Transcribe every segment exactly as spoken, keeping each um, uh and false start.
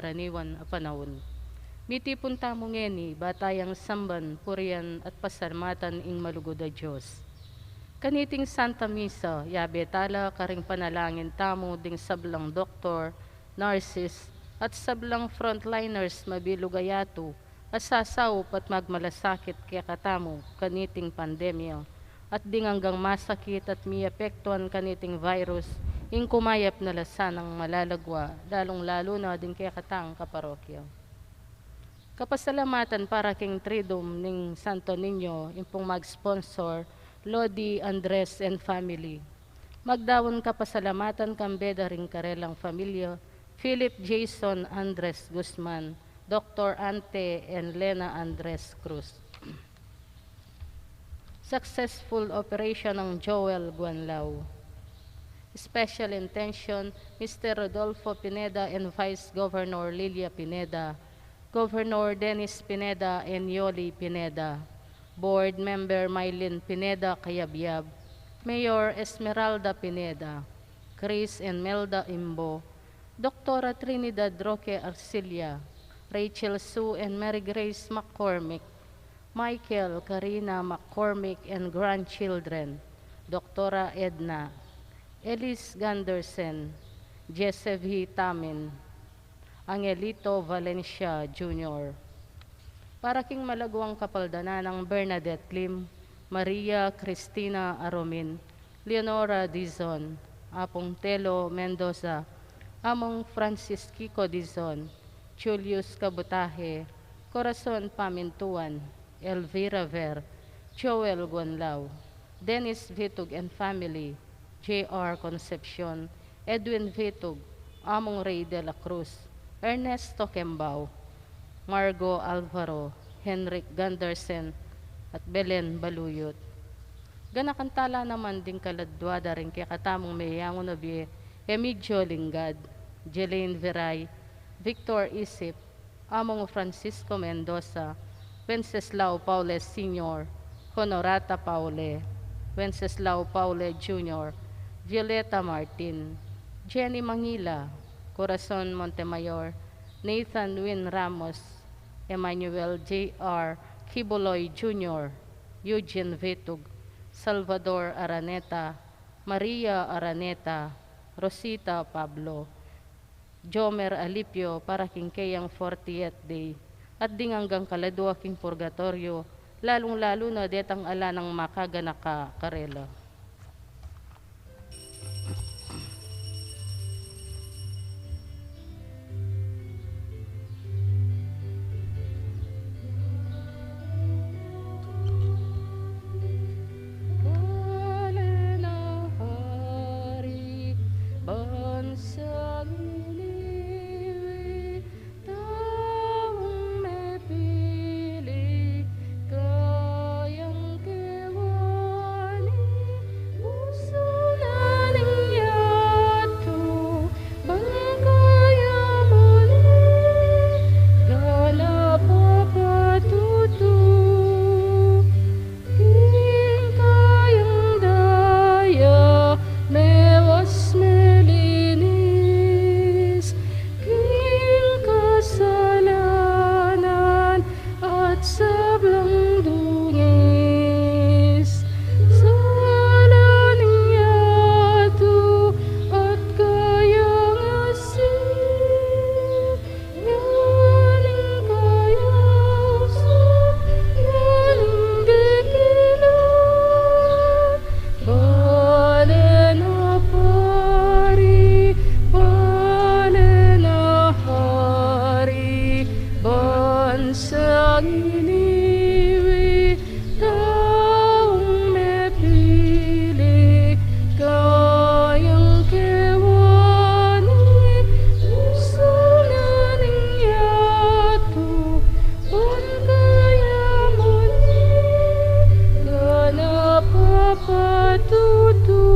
karaniwan a panaun. Mitipun tamu ngeni, ba tayang samban, purian, at pasalamatan ing malugud a Dios. Kaniting Santa Misa, yabe tala karing panalangin tamu ding sablang doktor, nurses, at sablang frontliners mabilug a yatu, a sasaup at magmalasakit kekatamu kaniting pandemya, at ding anggang masakit at miapektuan kaniting virus, ing kumayap na la sanang malagwa, lalung-lalu na ding kekatang kaparokya. Kapasalamatan para king Triduum ning Santo Niño, ing pung mag-sponsor, Lodi Andres and family. Magdaun kapasalamatan kambe da ring karelang familia, Philip Jason Andres Guzman, Doktor Ante and Lena Andres Cruz. Successful operation ng Joel Guanlao. Special intention, Mister Rodolfo Pineda and Vice Governor Lilia Pineda, Governor Dennis Pineda and Yoli Pineda, Board Member Mylene Pineda Cayabyab, Mayor Esmeralda Pineda, Chris and Melda Imbo, Doktora Trinidad Roque Arcilla, Rachel Sue and Mary Grace McCormick, Michael, Karina McCormick and grandchildren, Doktora Edna, Elise Gundersen, Jesse V. Tamin, Angelito Valencia Junior. Para king malagwang kapaldanan nang Bernadette Lim, Maria Cristina Aromin, Leonora Dizon, Apung Telo Mendoza, Among Francis Kiko Dizon, Julius Kabutahe, Corazon Pamintuan, Elvira Ver, Joel Guanlao, Dennis Vitug and family, J R Concepcion, Edwin Vitug, Among Rey de la Cruz, Ernesto Kembao, Margo Alvaro, Henrik Gundersen, at Belen Baluyot. Ganakan tala naman ding kaladua da ring kekatamung meyangu na bie, Emigio Lingad, Jelaine Viray, Victor Isip, Among Francisco Mendoza, Wenceslao Paule Senior, Honorata Paule, Wenceslao Paule Junior, Violeta Martin, Jenny Mangila, Corazon Montemayor, Nathan Win Ramos, Emmanuel J R Kibuloy Junior, Eugene Vitug, Salvador Araneta, Maria Araneta, Rosita Pablo, Jomer Alipio para king keyang fortieth day, at ding anggang kaladua king purgatoryo, lalung-lalu na detang ala nang makaganaka karela. Bansang iniwi, taung mepili, kayang kewani, usunan ing yatu, bang kaya muni, ganap a patutu. King kayang daya, mewas melinis, king kasalanan at sablang dungis. Sala ning yatu at kayang asin, yan ing kayausan, yan ing dikilan. Bale na pari, bale na hari, bansang iniwi, taung mepili, kayang kewani, usunan ing yatu, bang kaya muni, ganap a patutu.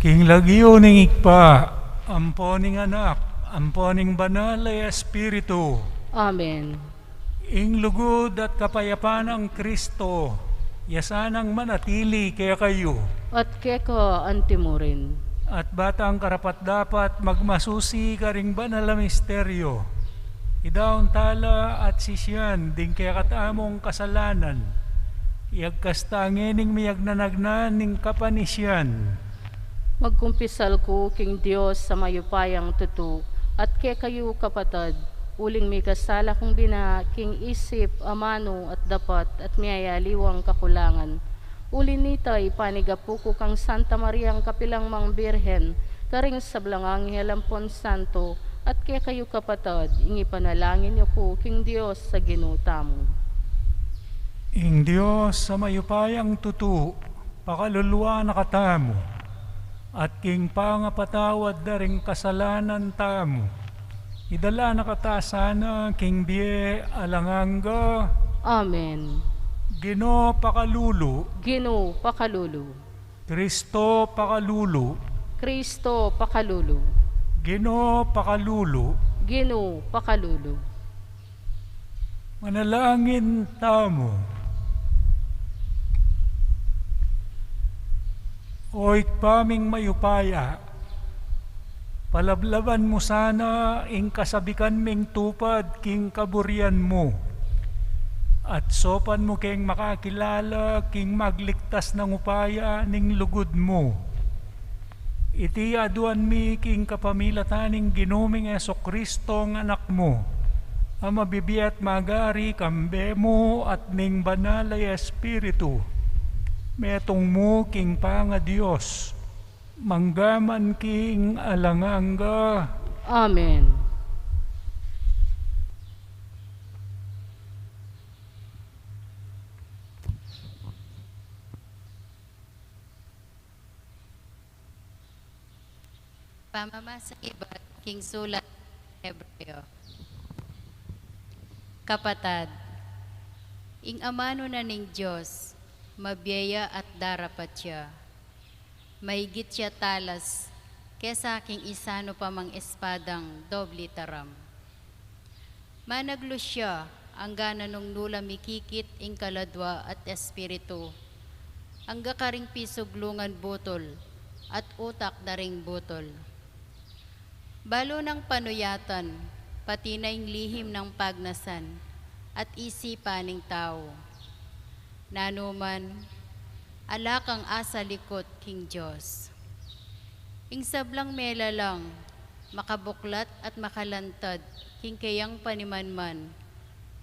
King lagyu ning Ibpa, ampo ning Anak, ampo ning Banal a Espiritu. Amen. Ing lugud at kapayapan nang Kristo, ya sanang manatili kekayu. At keka antimurin. At batang karapat-dapat magmasusi karing banal a misteryo, idaun tala at sisian ding kekatamung kasalanan, iyagkas ta ngening miyagnanagnan ning kapanisian. Magkumpisal ku king Dios a mayupayang tutu, at kekayu kapatad, uling mikasala kung bina king isip, amanu, at dapat, at miyayaliwang kakulangan. Uli nita, ipanigapu ku kang Santa Mariang kapilan mang Birhen, karing sablang anghel ampon santo, at kekayu kapatad, ing ipanalangin yu ku king Dios a Ginu tamu. Ing Dios a mayupayang tutu, pakaluluan na katamu, at king pangapatawad da ring kasalanan tamu, idala na kata sana king bie alang angga. Amen. Ginu pakalulu. Ginu pakalulu. Kristo pakalulu. Kristo pakalulu. Ginu pakalulu. Ginu pakalulu. Manalangin tamu. O Ibpa ming mayupaya, palablaban mu sana ing kasabikan ming tupad king kaburian mu, at saupan mu keng makakilala king magligtas nang upaya ning lugud mu. Iti aduan mi king kapamilatan ning Ginu ming Jesucristo, ing Anak mu, a mabibie at magari kambe mu at ning Banal a Espiritu, metung mu king pangaDios, mangga man king alang angga. Amen. Pamamasa ibat king sulat Hebreo. Kapatad, ing amanu na ning Dios, mabie ya at darapat ya. Maigit ya talas kesa king isanu pa mang espadang doble taram. Managlus ya, angga na nung nu la mikikit ing kaladua at espiritu, angga karing pisuglungan butul at utak da ring butul. Balu nang panuyatan, pati na ing lihim nang pagnasan at isipan ning tau. Nanu man, ala kang asalikut king Dios. Ing sablang melalang, makabuklat at makalantad king keyang panimanman,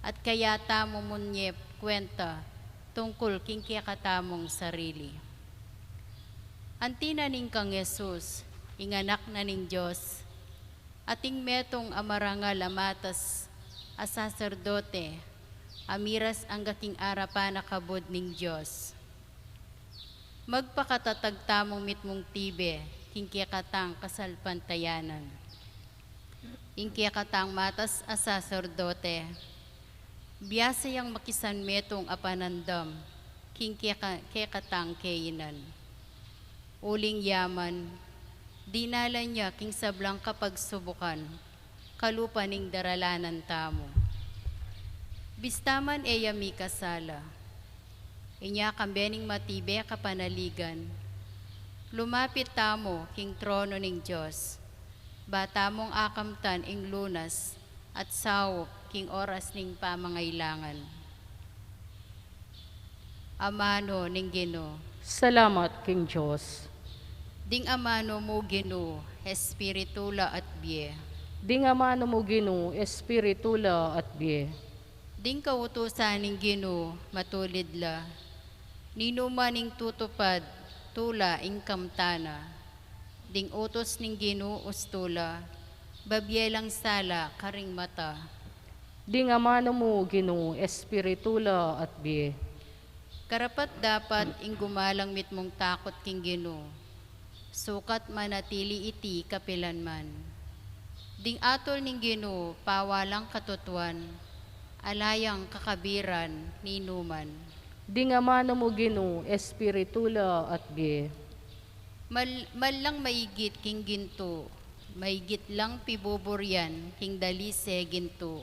at kaya tamu munyep kuwenta tungkul king kekatamung sarili. Anti na ning kang Jesus, ing Anak na ning Dios, atin metung a marangal a matas a saserdote, a miras angga king arapan a kabud ning Dios. Magpakatatag tamung mitmung tibe king kekatang kasalpantayanan. Ing kekatang matas a saserdote, biasa yang makisan metung a panandam king keka-, kekatang kainan. Uling ya man, dinalan ya king sablang kapagsubukan, kalupa ning daralanan tamu. Bista man e ya mikasala, inya kambe ning matibe a kapanaligan, lumapit tamu king trono ning Dios, ba tamung akamtan ing lunas at saup king oras ning pamangailangan. Amanu ning Ginu. Salamat king Dios. Ding amanu mu Ginu, espiritu la at bie. Ding amanu mu Ginu, espiritu la at bie. Ding kautusan ning Ginu, matulid la. Ninuman ing tutupad, tula ing kamtan na. Ding utus ning Ginu ustu la, babie lang sala karing mata. Ding amanu mu Ginu, espiritu la at bie. Karapat-dapat ing gumalang mitmung takut king Ginu, sukat manatili iti kapilan man. Ding atul ning Ginu, pawalang katutuan, ala yang kakabiran ninuman. Ding amanu mu Ginu, espiritu la at bie. Mal-, mal lang maigit king gintu, maigit lang pibuburian king dalise gintu.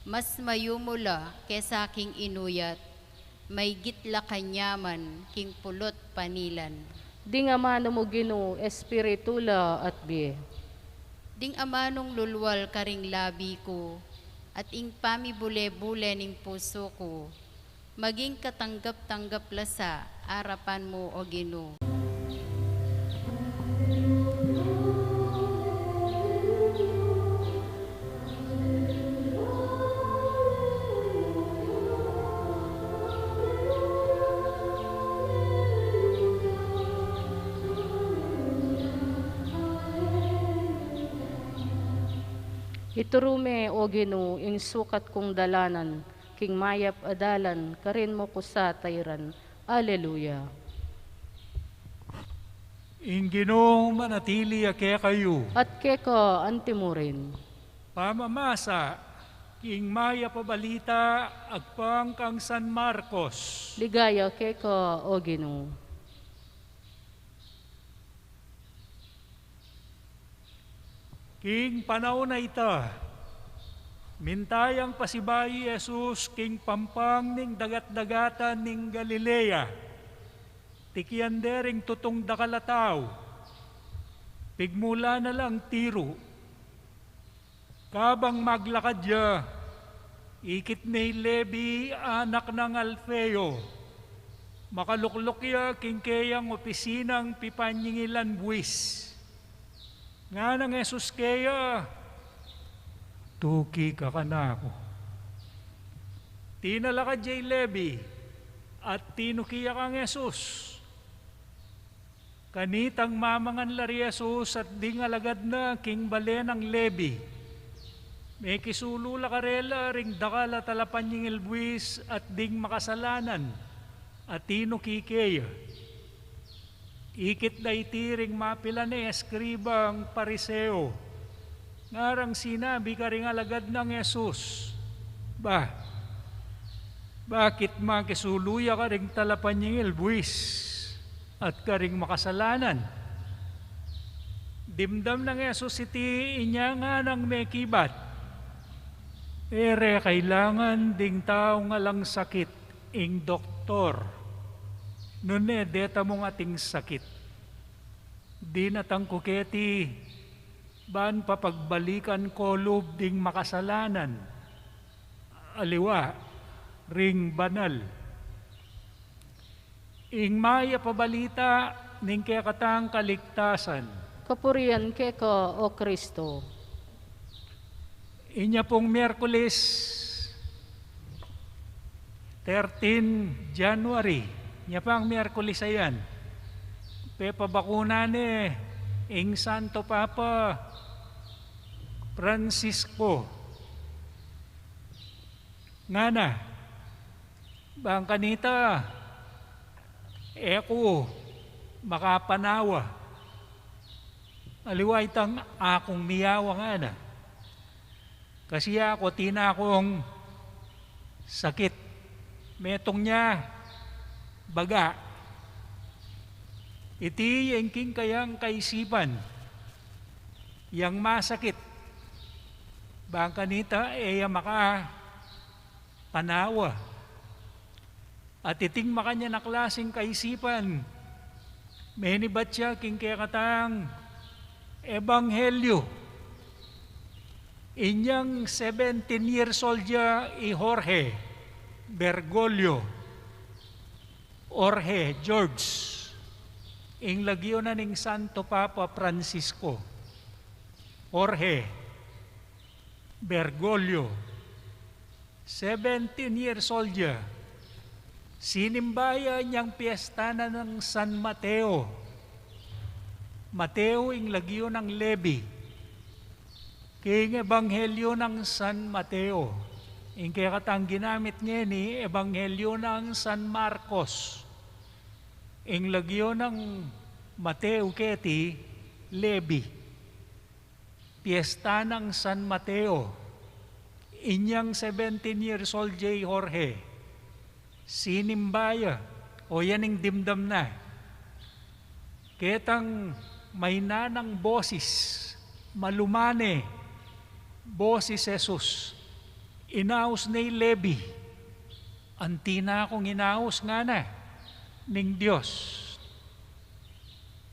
Mas mayumu la kesa king inuyat, maigit la kanyaman king pulut panilan. Ding amanung mu, Ginu, espiritu la at bie. Ding amanung lulwal karing labi ku, at ing pamibule-bule ning pusu ku, maging katanggap-tanggap la sa arapan mu, O Ginu. Ituru me, O Ginu, ing sukat kung dalanan king mayap a dalan, karin mu ku sa tairan. Aleluya. Ing Ginu manatili ya kekayu. At keka antimurin. Pamamasa king mayap a balita agpang kang San Marcos. Ligaya keka, O Ginu. King panaun a ita, minta yang pasibayu i Jesus king pampang ning dagat-dagatan ning Galilea. Tikian de ring tutung dakal a tau. Pigmulan na lang tiru. Kabang maglakad ya, ikit ne i Lebi, anak nang Alfeo. Makalukluk ya king keyang opisinang pipanyingilan buis. Ngana nang Jesus keya, "Tuki ka kanaku." Tinalakad ya i Lebi, at tinuki ya kang Jesus. Kanitang mamangan la ri Jesus at ding alagad na king bale nang Lebi. Mekisulu la karela ring dakal a talapanyingil buis at ding makasalanan a tinuki keya. Ikit da iti ring mapilan a eskribang Pariseo. Ngarang sinabi karing alagad nang Jesus, "Ba, bakit makisulu ya karing talapanyingil buis at karing makasalanan?" Dimdam nang Jesus iti, inya nganang mekibat, "E re kailangan ding taung alang sakit ing doktor, nune deta mung ating sakit. Dinatang ku keti ban papagbalikan ko lub ding makasalanan, aliwa ring banal." Ing mayap a balita ning kekatang kaligtasan. Kapurian keka, O Kristo. Inya pung Miyerkules, thirteen January, inya pang Miyerkules a yan, pepabakuna ne ing Santo Papa Francisco. Ngana, bang kanita, e ku makapanawa. Aliwa itang akung miyawa, ngana. Kasi aku, atin akung sakit. Metung nya baga. Iti ing king kayang kaisipan, yang masakit. Bang kanita, e ya makapanawa. At iting makanyan a klaseng kaisipan, menibat ya king kekatang ebanghelyo. Inyang seventeen years old ya i Jorge Bergoglio, Jorge George, ing lagyu na ning Santo Papa Francisco. Jorge Bergoglio, seventeen years old ya. Sinimba ya inyang piesta na nang San Mateo. Mateo ing lagyu nang Lebi. King Ebanghelyo nang San Mateo. Ing kekatang ginamit ngeni, Ebanghelyo nang San Marcos. Ing lagyu nang Mateo keti, Lebi. Piesta nang San Mateo. Inyang seventeen years old ya i Jorge. Sinimba ya, o yan ing dimdam na. Ketang maina nang bosis, maluma ne bosis Jesus. Inaus ne i Lebi. Anti na kung inaus, ngana, ning Dios.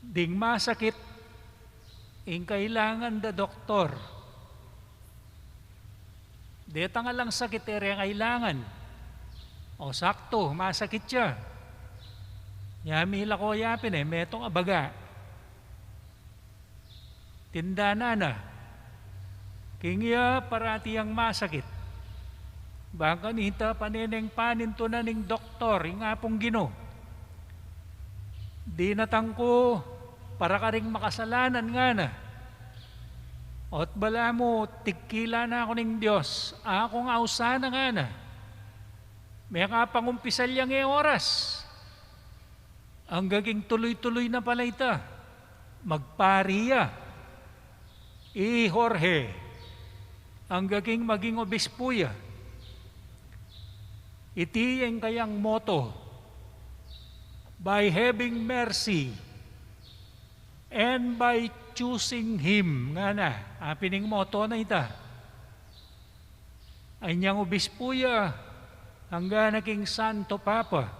Ding masakit, ing kailangan da doktor. Detang alang sakit e re kailangan. O sakto, masakit ya. Ya milako ya pin e, metung a baga. Tindanan na. King iya parati yang masakit. Bang kanita paneneng panintunan ning doktor, ing Apung Ginu. Dinatang ku para karing makasalanan ngana. Ot balamu, tigkilan na ku ning Dios, aku ngan ausan na ngana. Mekapangumpisal yang e oras. Angga king tuluy-tuluy na pala ita, magpari ya. I Jorge, angga king maging obispu ya. Iti ing kayang motto, "By having mercy and by choosing Him," ngana, apin ing motto na ita. Anyang obispu ya, angga na king Santo Papa.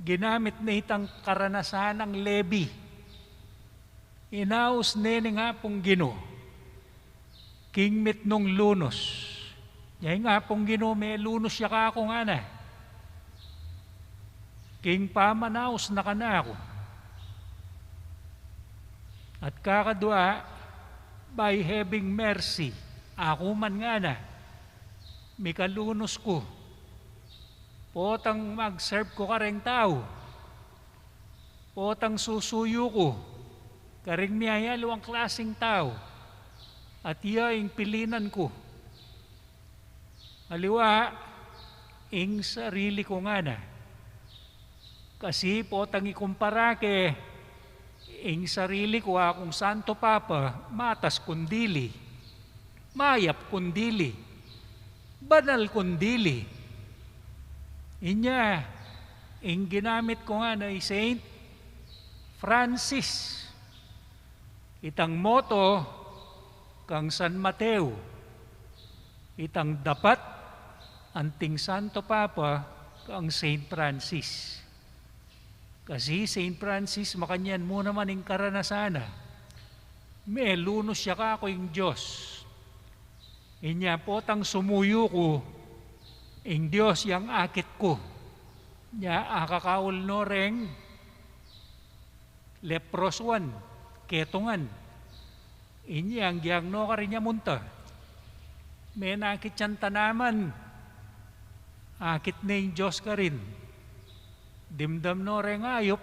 Ginamit ne itang karanasan nang Lebi. Inaus ne ning Apung Ginu king mitmung lunus. Ya ing Apung Ginu, melunus ya kaku ngana. King pamanaus na kanaku. At kakadwa, by having mercy, aku man ngana, mikalunus ku. Potang mag-serve ku kareng tau, potang susuyu ku karing miyayaliwang klasing tau, at iya ing pilinan ku. Aliwa, ing sarili ku ngana. Kasi potang ikumpara ke, ing sarili ku, akung Santo Papa, matas kung dili, mayap kung dili, banal kung dili. Inya, ing ginamit ku ngana i Saint Francis. Itang motto kang San Mateo, itang dapat anting Santo Papa kang Saint Francis. Kasi Saint Francis, makanyan mu naman ing karanasan na. Melunus ya kaku ing Dios. Inya potang sumuyu ku, ing Dios yang akit ku. Nya akakaul no reng leprosuan, ketungan. Inya agyang no karin ya munta. Menakit yang tanaman, akit ne ing Dios karin. Dimdam no reng ayup,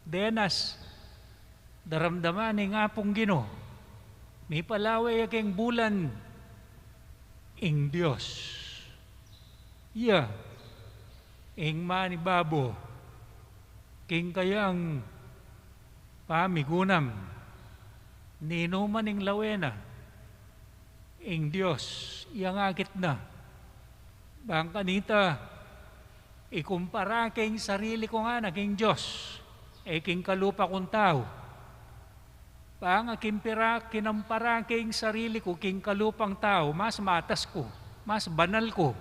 denas, daramdaman ing Apung Ginu. Mipalawe ya keng bulan, ing Dios. Iya ing manibabo king kayang pamigunam. Ninu man ing lawe na, ing Dios yang akit na. Bang kanita, ikumpara ke ing sarili ku ngana king Dios, e king kalupa kung tau. Bang akimpira, kinampara ke ing sarili ku king kalupang tau, mas matas ku, mas banal ku,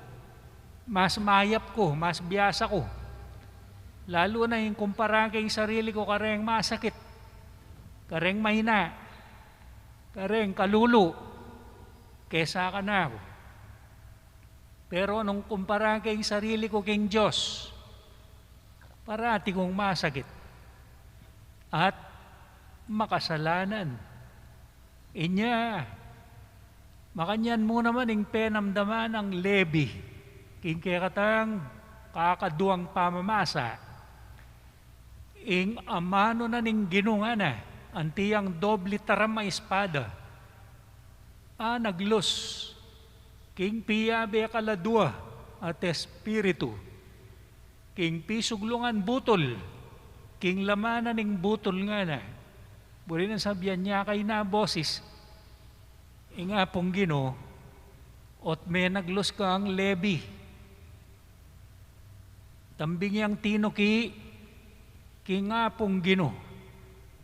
mas mayap ku, mas biasa ku. Lalu na ing kumpara ke ing sarili ku kareng masakit, kareng maina, kareng kalulu, kesa kanaku. Pero nung kumpara ke ing sarili ku king Dios, parati kung masakit at makasalanan. Inya, makanyan mu naman ing penamdaman nang Lebi king kekatang kakaduang pamamasa. Ing amanu na ning Ginu ngana, anti yang doble taram a espada, a naglus king piyabe kaladua at espiritu, king pisuglungan butul, king lamanan ning butul ngana. Buri nang sabian, nya kayna bosis ing Apung Ginu, ot menaglus kang Lebi. Tambing yang tinuki king Apung Ginu.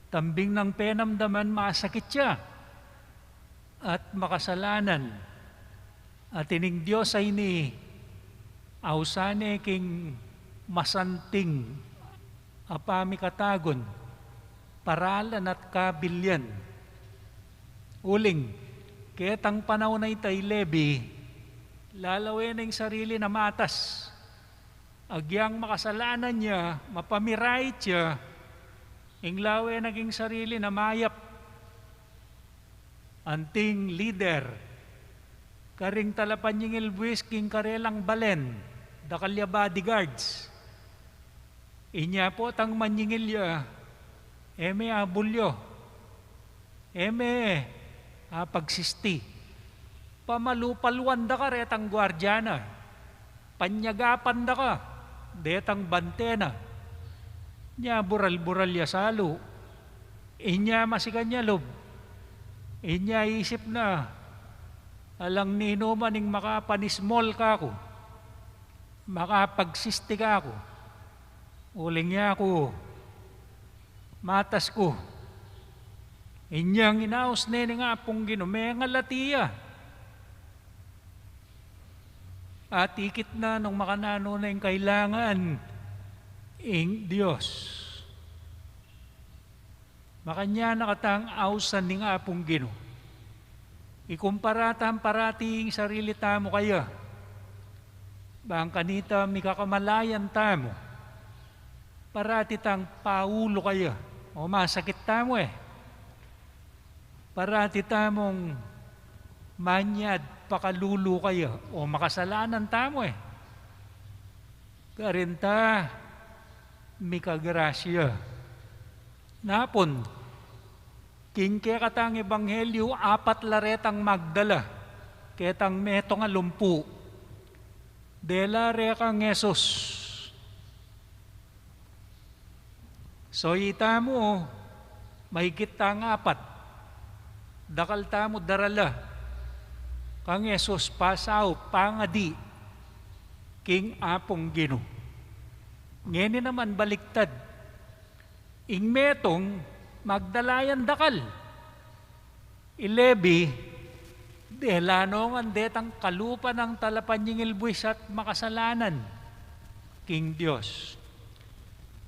Tambing nang penamdaman masakit ya at makasalanan. At ining Dios a ini, ausan ne king masanting a pamikatagun, paralan at kabilyan. Uling, ketang panaun a ita i Lebi, lalawen na ing sarili na matas. Agyang makasalanan ya, mapamirait ya, ing lawen na king sarili na mayap. Anting lider, karing talapanyingil buis king karelang balen, dakal ya bodyguards. Inya potang manyingil ya, e me abulyu, e me apagsisti. Pamalupaluan da ka retang guardia na. Panyagapan da ka detang bante na. Nya bural-bural ya salu. Inya masikan ya lub. Inya isip na, alang ninuman ing makapanismol kaku, makapagsisti kaku. Uling yaku, matas ku. Inyang inaus ne ning Apung Ginu, mengalati ya. At ikit na nung makananu na ing kailangan ing Dios. Makanyan na katang ausan ning Apung Ginu. Ikumpara tang parati ing sarili tamu kaya. Bang kanita mikakamalayan tamu, parati tang paulu kaya. O masakit tamu e. Parati tamung manyad pakalulu kaya. O makasalanan tamu e. Karin ta mikagrasya. Napun, king kekatang ebanghelyu, apat la retang magdala ketang metung a lumpu. Dela re kang Jesus. So, itamu, mahigit tang apat. Dakal tamu darala kang Jesus, pasaup, pangadi king Apung Ginu. Ngeni naman baliktad. Ing metung, magdala yang dakal. I Lebi, dela no ngan detang kalupa nang talapanyingil buis at makasalanan king Dios.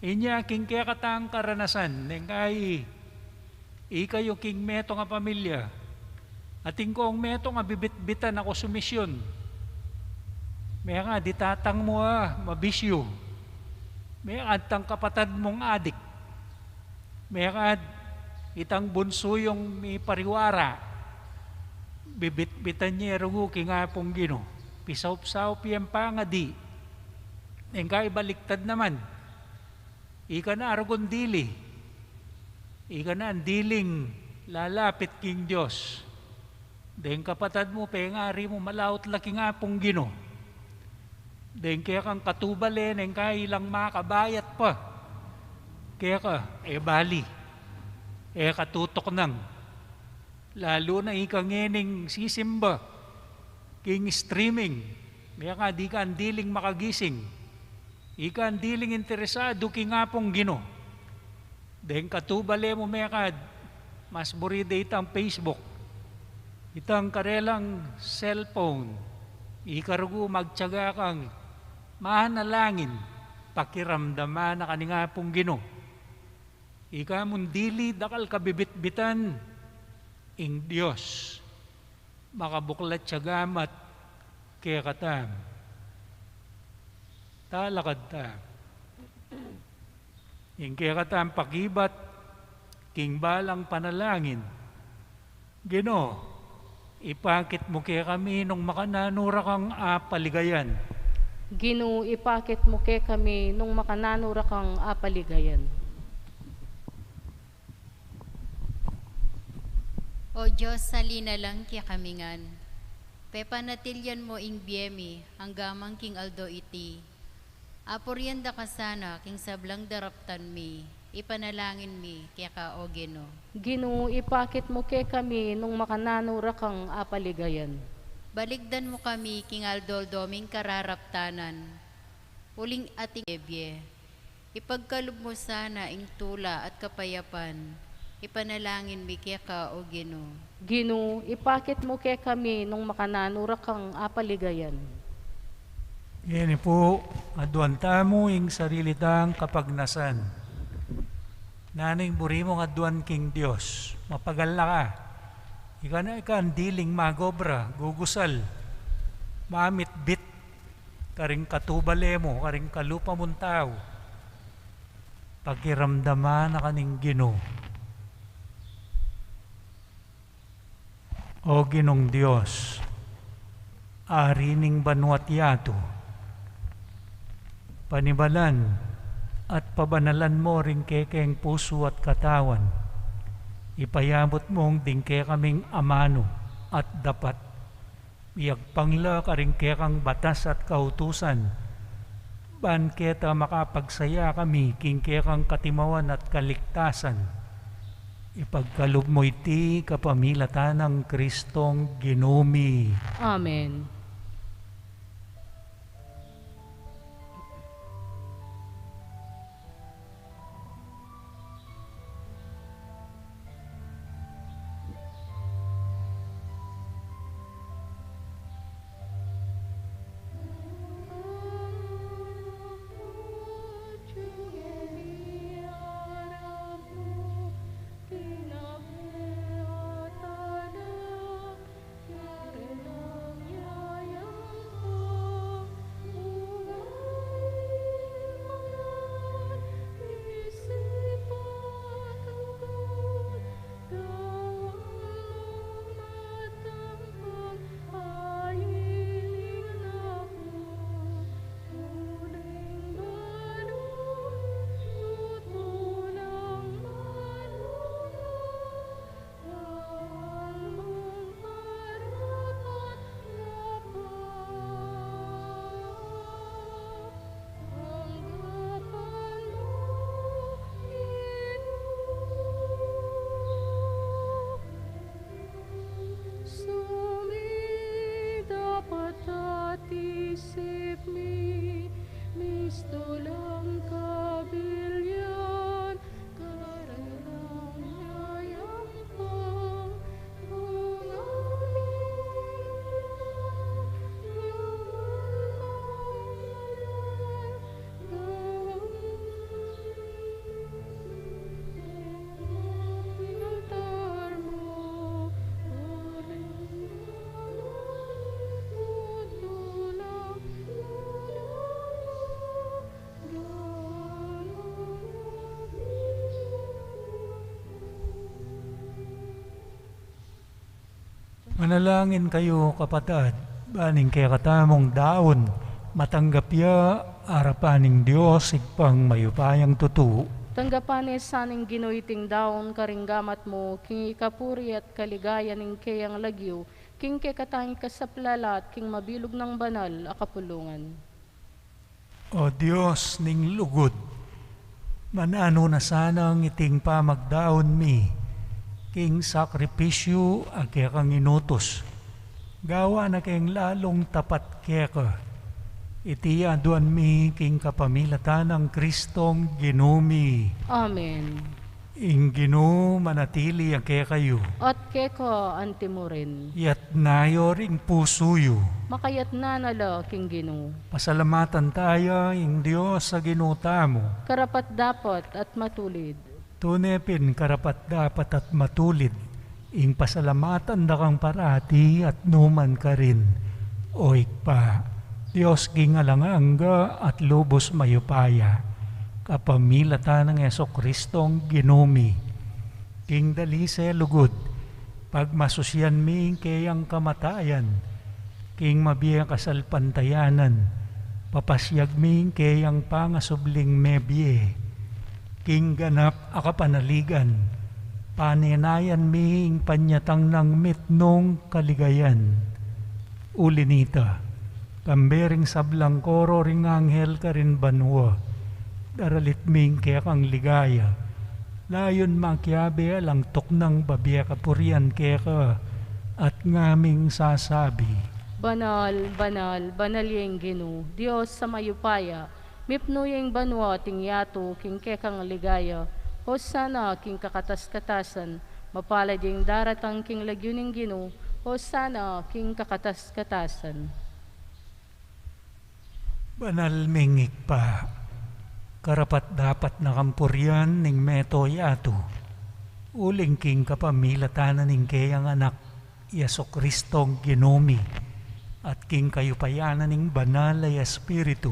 Inya king kekatang karanasan, neng kai, ikayu king metung a pamilya, atin kong metung a bibitbitan a ku sumisyun. Mekad i tatang mu a mabisyu. Mekad itang kapatad mung adik. Mekad itang bunsu yung mipariwara. Bibitbitan ye rugu king Apung Ginu. Pisaup-saup yang pangadi. Neng kai baliktad naman. Ika na rugun dili. Ika na ang diling lalapit king Dios. Deng kapatad mu, pengari mu, malaut la king Apung Ginu. Deng kekang katubale, neng kai lang makabayat pa. Keka, e bali. E katutuknang. Lalu na ika ngening sisimba king streaming. Mekad ika ang diling makagising. Ika ang diling interesadu king Apung Ginu. Deng katubale mu mekad, mas buri de itang Facebook, itang karelang cellphone. Ika rugu magtiyaga kang manalangin, pakiramdaman na ka ning Apung Ginu. Ika mung dili dakal kabibitbitan ing Dios. Makabuklat ya gamat kekatamu. Talakad tamu. Ing kekatamu pakibat king balang panalangin. Ginu, ipakit mu kekami nung makananu ra kang apaligayan. Ginu, ipakit mu kekami nung makananu ra kang apaligayan. O Dios, salinalang kekami ngan. Pepanatilyan mu ing bie mi angga man king aldo iti. Apurian da ka sana king sablang daraptan mi, ipanalangin mi keka, o Ginu. Ginu, ipakit mu kekami nung makananu ra kang apaligayan. Balikdan mu kami king aldo-aldo ming kararaptanan. Uling ating bie. Ipagkalub mu sana ing tula at kapayapan. Ipanalangin mi keka, o Ginu. Ginu, ipakit mu kekami nung makananu ra kang apaligayan. Ngeni pu, aduan tamu ing sarili tang kapagnasan. Nanu ing buri mung aduan king Dios? Mapagal na ka. Ika na, ika ing diling magobra, gugusal, mamitbit karing katubale mu, karing kalupa mung tau. Pakiramdaman na ka ning Ginu. O Ginung Dios, Ari ning banua't yatu, panibalan at pabanalan mu ring kekeng pusu at katawan. Ipayabut mung ding kekaming amanu at dapat, iyagpang la karing kekang batas at kautusan, ban keta makapagsaya kami king kekang katimawan at kaligtasan. Ipagkalub mu iti kapamilatan nang Kristong Ginu mi. Amen. Sumida patatisip mi, mistulang kabilian, Manalangin kayu, kapatad, ban ing kekatamung daun matanggap ya arapan ning Dios Ibpang mayupayang tutu. Tanggapan na sa ning Ginu iting daun karing gamat mu, king ikapuri at kaligayan ning keyang lagyu, king kekatang ikasaplala at king mabilug nang banal a kapulungan. O Dios ning lugud, mananu na sanang iting pamagdaun mi king sakripisyu a kekang inutus, gawa na keng lalung tapat keka. Iti aduan mi king kapamilatan nang Kristong Ginu mi. Amen. Ing Ginu manatili ya kekayu. At keka anti mu rin. Yatna yu ring pusu yu. Makayatna na la king Ginu. Pasalamatan taya ing Dios a Ginu tamu. Karapat-dapat at matulid. Tune pin karapat-dapat at matulid ing pasalamatan da kang parati at nukarin man, O Ibpa, Dios king alang angga at lubus mayupaya, kapamilatan nang Jesukristong Ginu mi. King dalise lugud, pagmasusian mi ing keyang kamatayan, king mabie kasalpantayanan, papasyag mi ing keyang pangasubling mebie. King ganap a kapanaligan, panenayan mi ing panyatang nang mitmung kaligayan. Uli nita, kambe ring sablang koro ring anghel karin banua, daralit mi ing kekang ligaya. Layun makiabe alang tuknang babie kapurian keka, at ngaming sasabi: Banal, banal, banal ya ing Ginu, Dios a mayupaya, mipnu ya ing banua at ing yatu king kekang ligaya. Hosana king kakatas-katasan. Mapalad ya ing daratang king lagyu ning Ginu. Hosana king kakatas-katasan. Banal ming Ibpa, Karapat-dapat na kang purian ning mabilug a yatu, uling king kapamilatan na ning keyang Anak, Jesucristong Ginu mi, at king kayupayan na ning Banal a Espiritu,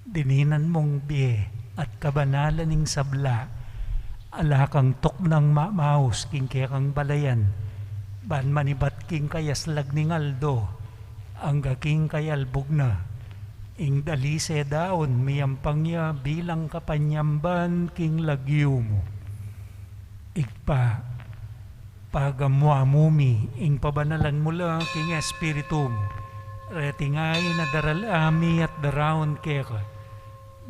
dininan mung bie at kabanalan ning sabla, ala kang tuknang mamaus king kekang balayan, ban manibat king kayaslag ning aldo, angga king kayalbug na, ing dalise daun miyampang ya bilang kapanyamban king lagyu mu. Ibpa, pagamu-amu mi ing pabanalan mu la king Espiritu mu, reti ngeni darala mi at daraun keka,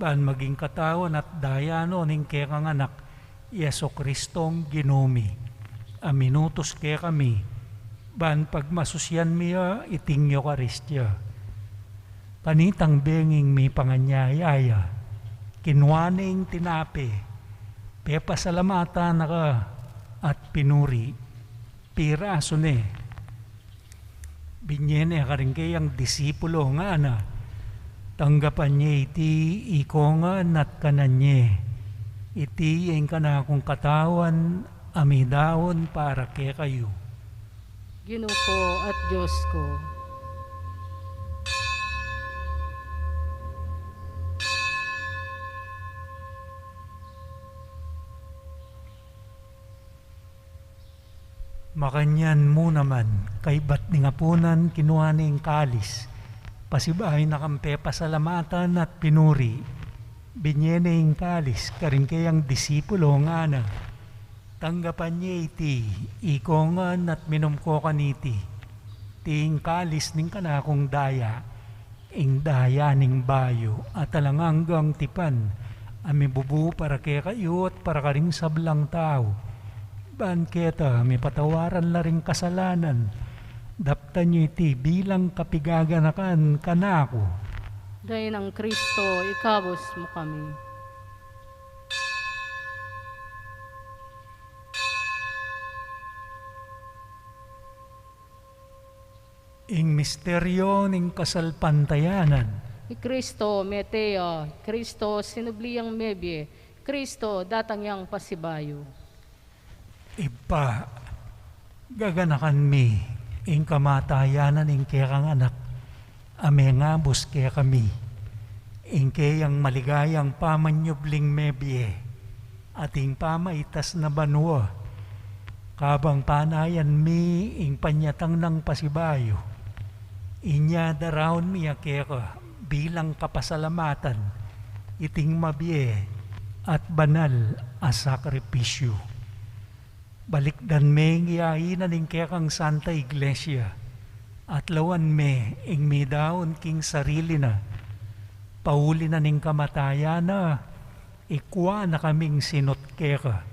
ban maging katawan at daya no ning kekang Anak, Jesucristong Ginu mi, a minutus kekami, ban pagmasusyan mi ya iting Eukaristia. Kanitang bengi ing mipanganyaya ya, kinua ne ing tinape, pepasalamatan na ka at pinuri, pirasu ne, binye ne karing keyang disipulu, ngana: Tanggapan ye iti ikongan at kanan ye. Iti ing kanakung katawan a midaun para kekayu. Ginu ku at Dios ku. Makanyan mu naman, kaybat ning apunan, kinua ne ing kalis, pasibayu na kang pepasalamatan at pinuri, binye ne ing kalis karing keyang disipulu, ngana: Tanggapan ye iti ikongan at minum ko kaniti. Iti ing kalis ning kanakung daya, ing daya ning bayu at alang anggang tipan, a mibubu para kekayu at para karing sablang tau, ban keta mipatawaran la ring kasalanan. Daptan yu iti bilang kapigaganakan kanaku. Dainang Kristo, ikabus mu kami. Ing misteryu ning kasalpantayanan. I Kristo mete ya, i Kristo sinubli yang mebie, i Kristo datang yang pasibayu. Ibpa, gaganakan mi ing kamatayan na ning kekang Anak, a mengabus kekami, ing keyang maligayang pamanyubling mebie, at ing pamaitas na banua, kabang panayan mi ing panyatang nang pasibayu. Inya daraun mi ya keka bilang kapasalamatan iting mabie at banal a sakripisyu. Balikdan me ing yain na ning kekang Santa Iglesia, at lawan me ing midaun king sarili na, pauli na ning kamatayan na, ikua na kaming sinut keka.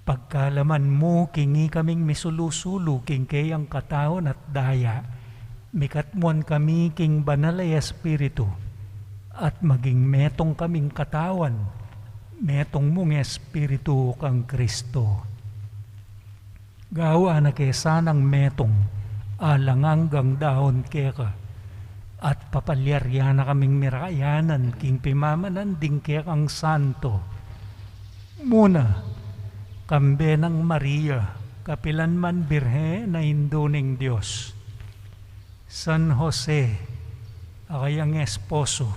Pagkalaman mu king ikaming misulu-sulu king keyang katawan at daya, mikatmuan kami king Banal a Espiritu, at maging metung kaming katawan, metung mung Espiritu kang Kristo. Gawan na ke sanang metung alang anggang daun keka, at papalyarian na kaming mirakayanan king pimamanan ding kekang santo. Muna, kambe nang Maria, kapilan man Birhen a Indu ning Dios, San Jose, a kayang esposo,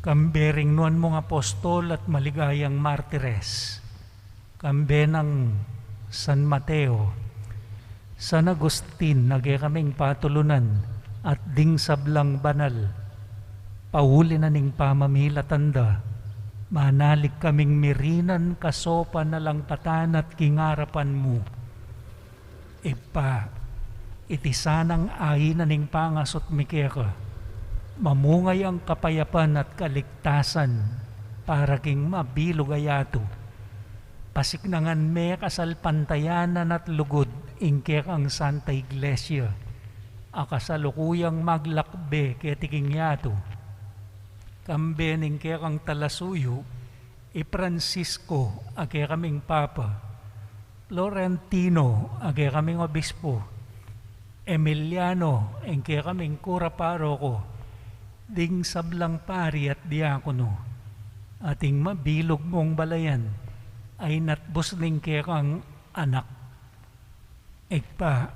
kambe ring nuan mung apostol at maligayang martires, kambe nang San Mateo, San Agustin a kekaming patulunan, at ding sablang banal, pauli na ning pamamilatan da, manalig kaming mirinan kasopan a langkatan at king arapan mu. Ibpa, iti sanang ain na ning pangasut mi keka, mamunga yang kapayapan at kaligtasan para king mabilug a yatu. Pasiknangan me kasalpantayanan at lugud ing kekang Santa Iglesia, a kasalukuyang maglakbe keti king yatu. Kambe ning kekang talasuyu, i Francisco a kekaming Papa, Florentino a kekaming Obispo, Emiliano ing kekaming Kura Paroko, ding sablang pari at diakono, Ating mabilug mung balayan a inatbus ning kekang anak. Ibpa,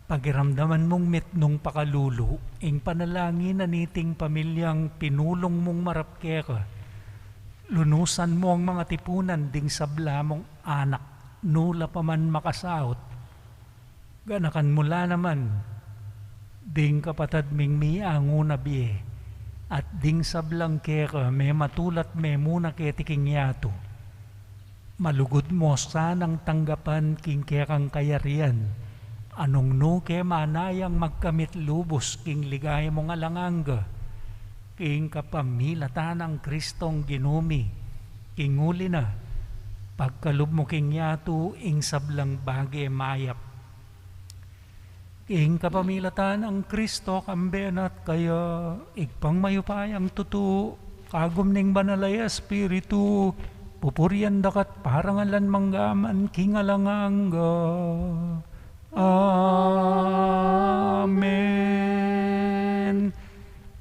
pakiramdaman mung mitmung pakalulu ing panalangin na niting pamilyang pinulung mung marap keka. Lunusan mu ing mangatipunan ding sabla mung anak, nu la pa man makasaut. Ganakan mu la naman ding kapatad ming miangu na bie, at ding sablang keka mematulat memuna keti king yatu. Malugud mu sanang tanggapan king kekang kayarian, a nung nu ke manayang magkamit lubus king ligaya mung alang angga, king kapamilatan nang Kristong Ginu mi, king uli na, pagkalub mu king yatu ing sablang bage mayap. King kapamilatan nang Kristo, kambe na at kaya, Ibpang mayupayang tutu, kagum ning Banal a Espiritu, pupurian da ka at parangalan mangga man king alang angga. Amen.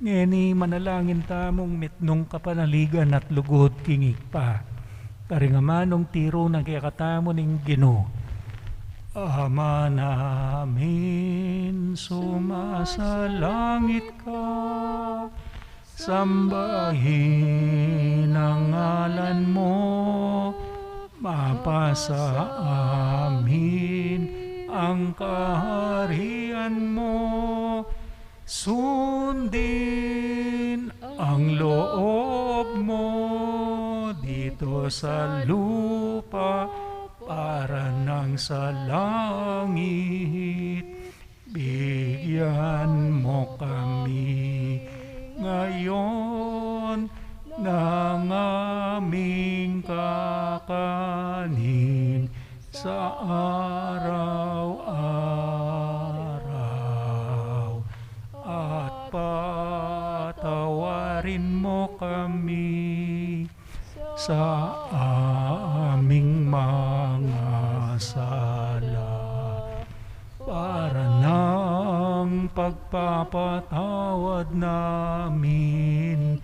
Ngeni manalangin tamung mitmung kapanaligan at lugud king Ibpa. Karing amanung tiru na kekatamu ning Ginu. Ama namin, sumasalangit ka, sambahin ang ngalan mo, mapasa amin ang kaharian mo, sundin ang loob mo dito sa lupa para nang sa langit. Bigyan mo kami ngayon ng aming kakanin sa araw-araw, at patawarin mo kami sa aming mga sala, para nang pagpapatawad namin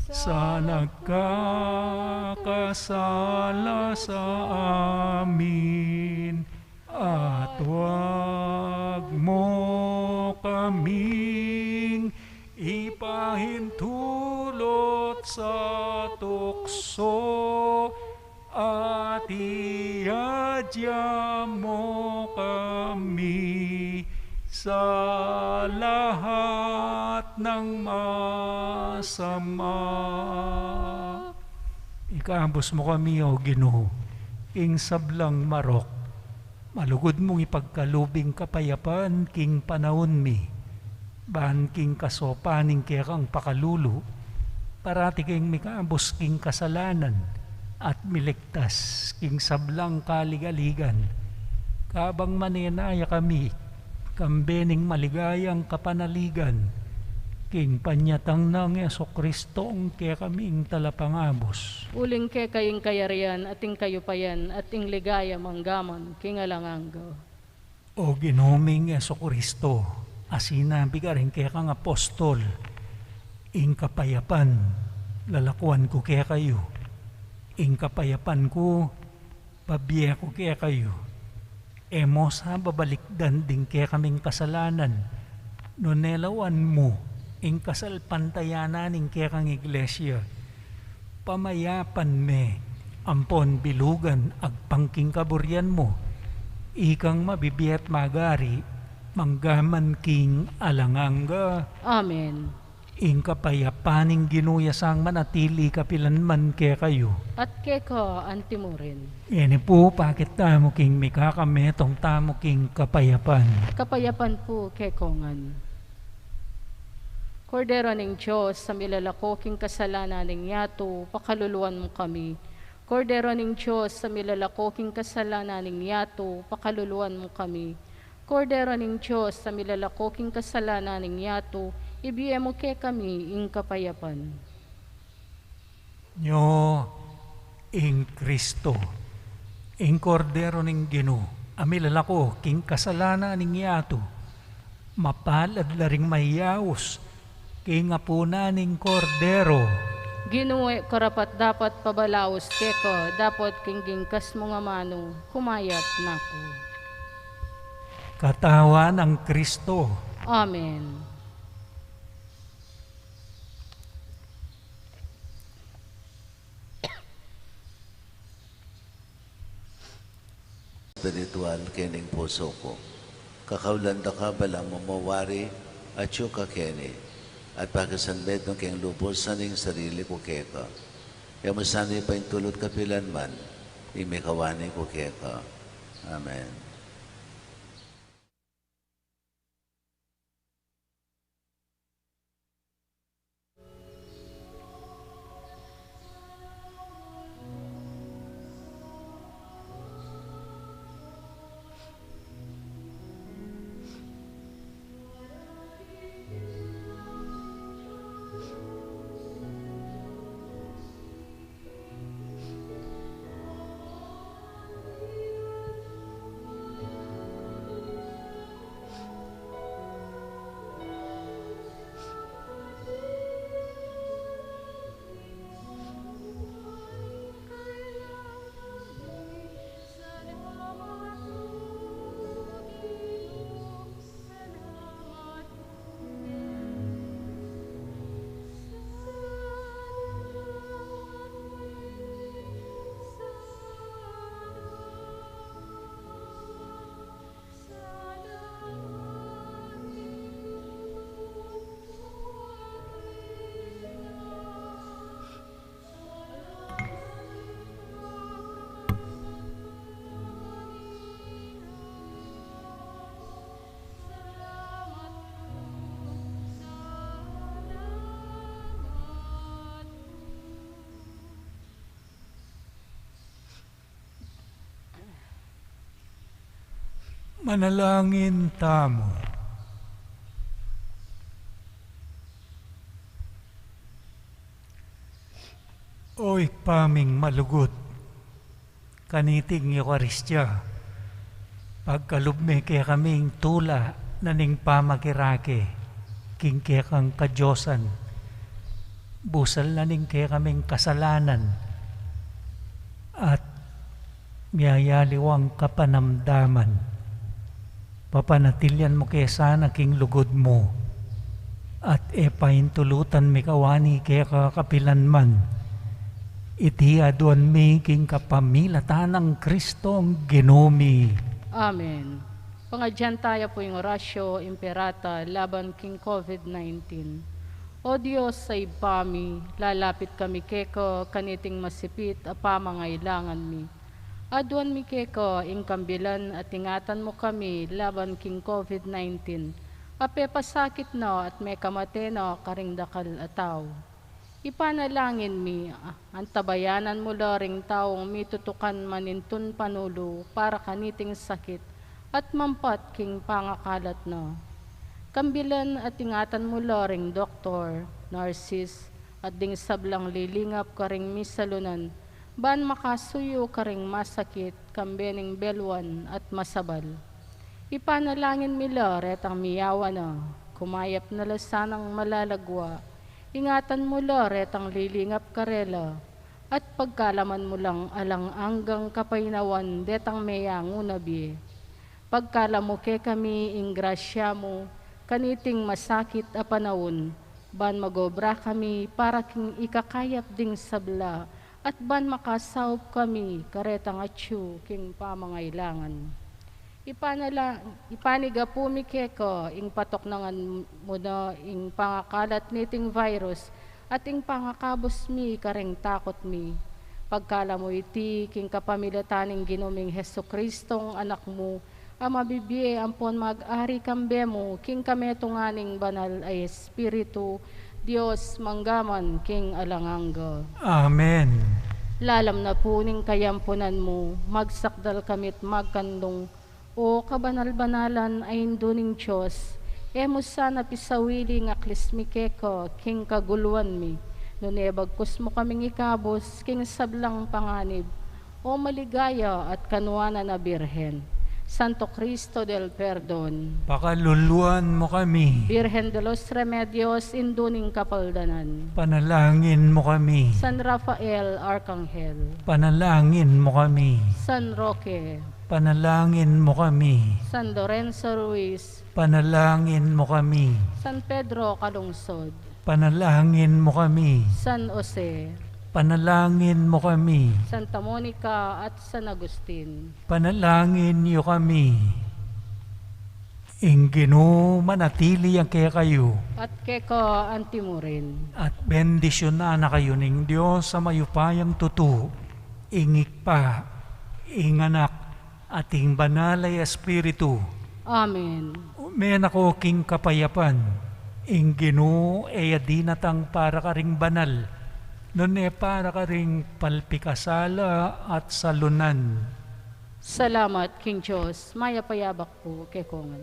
sa nagkakasala sa amin, at huwag mo kaming ipahintulot sa tukso, at iadya mo kami sa lahat ng masama. Ikabus mo kami, O Ginu, king sablang marok. Malugud mung ipagkalub ing kapayapan king panaun mi, ban king kasopan ning kekang pakalulu, parati keng mikabus king kasalanan at miligtas king sablang kaligaligan. Kabang manenaya kami kambe ning maligayang kapanaligan, king panyatang nang Jesucristo, ing kekaming Talapangabus. Uling keka ing kayarian, at ing kayupayan, at ing ligaya manggaman king alang angga. O Ginu ming Jesucristo, a sinabi karing kekang apostol, ing kapayapan lalakuan ku kekayu, ing kapayapan ku babie ku kekayu. E mo sa babalikdan ding kekaming kasalanan, nune lawan mu ing kasalpantayanan ning kekang iglesia. Pamayapan me, ampon bilugan agpang king kaburian mu, ikang mabibie at magari manggaman king alang angga. Amen. Ing kapayapan ning Ginu ya sang manatili kapilan man kekayu. At keka antimurin. Ini pu, pakit tamu king mikakametung tamu king kapayapan. Kapayapan pu kekongan. Kordero ning Dios, a milalako king kasalanan ning yatu, pakaluluan mu kami. Kordero ning Dios, a milalako king kasalanan ning yatu, pakaluluan mu kami. Kordero ning Dios, a milalako king kasalanan ning yatu, ibie mu kekami ing kapayapan. Nyo ing Kristo, ing Kordero ning Ginu, a milalako king kasalanan ning yatu. Mapalad la ring mayaus king apunan ning Kordero. Ginu, e ku karapat-dapat pabalaus keka, dapot king gingkas mung amanu, kumayap na ku. Katawan nang Kristo. Amen. Espiritual kening pusu ku. Kakaulan da ka balang mamawari, atyu ka keni, at pakisanmetung keng lubus na ning sarili ku keka. E mu sana ipaintulut kapilan man, ing mikawani ku keka. Amen. Manalangin tamu. O Ibpa ming malugud, kaniting Eukaristia, pagkalub me kekaming tula na ning pamakirake king kekang kadiosan, busal na ning kekaming kasalanan, at miyayaliwang kapanamdaman. Papanatilian mu ke sana king lugud mu, at e paintulutan mikawani keka kapilan man. Iti aduan mi king kapamilatan nang Kristong Ginu mi. Amen. Pangadyan taya pu ing Oratio Imperata laban king COVID nineteen. O Dios a Ibpa mi, lalapit kami keka kaniting masipit a pamangailangan mi. Aduan mi keka ing kambilan at ingatan mu kami laban king COVID nineteen, a pepasakit na at mekamate na karing dakal a tau. Ipanalangin mi, a, antabayanan mu la ring taung mitutukan manintun panulu para kaniting sakit at mampat king pangakalat na. Kambilan at ingatan mu la ring doktor, nurses, at ding sablang lilingap karing misalunan, ban makasuyu karing masakit, kambe ning beluan at masabal. Ipanalangin mi la retang miyawan na, kumayap na la sanang malalagwa. Ingatan mu la retang lilingap karela, at pagkalaman mu lang alang anggang kapaynawan detang meyangu na bie. Pagkalam mu kekami ing grasya mu, kaniting masakit a panaun, ban mag-obra kami para king ikakayap ding sabla, at ban makasaup kami karetang atyu king pamangailangan. Ipanala-, ipanigapu mi keka ing patuknangan mu na ing pangakalat niting virus, at ing pangakabus mi karing takut mi. Pagkalam mu iti king kapamilatan ning Ginu ming Jesucristong Anak mu, a mabibie ampon mag-ari kambe mu king kametungan ning Banal a Espiritu, Dios, mangga man king alang angga. Amen. Lalam na pu ning kayampunan mu, magsakdal kami't magkanlung, O kabanal-banalan a Indu ning Dios, e mu sana pisawili ing aklis mi keka king kaguluan mi, nune bagkus mu kaming ikabus king sablang panganib, O maligaya at kanuanan a Birhen, Santo Cristo del Perdon, pakaluluan mu kami. Virgen de los Remedios, Indu ning Kapaldanan, panalangin mu kami. San Rafael Arkanghel, panalangin mu kami. San Roque, panalangin mu kami. San Lorenzo Ruiz, panalangin mu kami. San Pedro Calungsod, panalangin mu kami. San Jose, panalangin mu kami. Santa Monica at San Agustin, panalangin yu kami. Ing Ginu manatili ya kekayu. At keka antimurin. At bendisyunan na kayu ning Dios a mayupayang tutu, ing Ibpa, ing Anak, at ing Banal a Espiritu. Amen. Ume na ko king kapayapan. Ing Ginu e ya dinatang para karing banal, nune para karing palpikasala at salunan. Salamat king Dios. Mayap a abak pu kekongan.